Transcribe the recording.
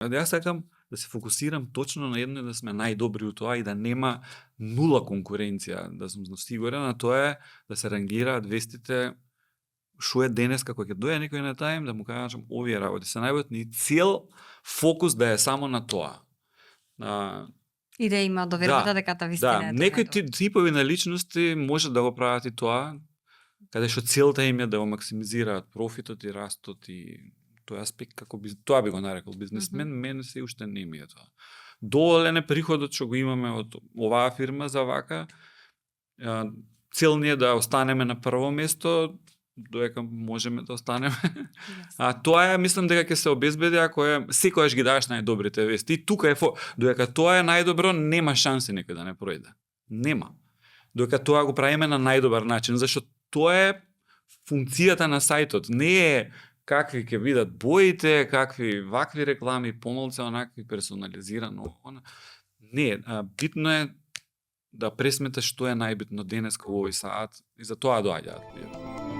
Јас сакам да се фокусирам точно на едно и да сме најдобри у тоа и да нема нула конкуренција, да сум сигурен, а тоа е да се рангираат вестите што е денес како ќе дојде некој на тајм да му кажам овие работи се најбитни и цел фокус да е само на тоа. И да има довербата дека вистина е тоа. Некои типови на личности може да го прават и тоа, каде што целта им е да го максимизираат профитот и растот и тој аспект како тоа би го нарекол бизнесмен, мене се уште не ми е тоа. Доволен е приходот што го имаме од оваа фирма за вака. Цел ни е да останеме на прво место, додека можеме да останеме. А тоа е, мислам дека ќе се обезбеди ако е секогаш ги даваш најдобрите вести. И тука е додека тоа е најдобро, нема шанси некој да не пројде. Нема. Додека тоа го правиме на најдобар начин, зашто тоа е функцијата на сајтот. Не е какви ќе бидат боите, какви вакви реклами, помалку онакви персонализирано. Не, битно е да пресметаш што е најбитно денес во овој саат и за тоа доаѓаат.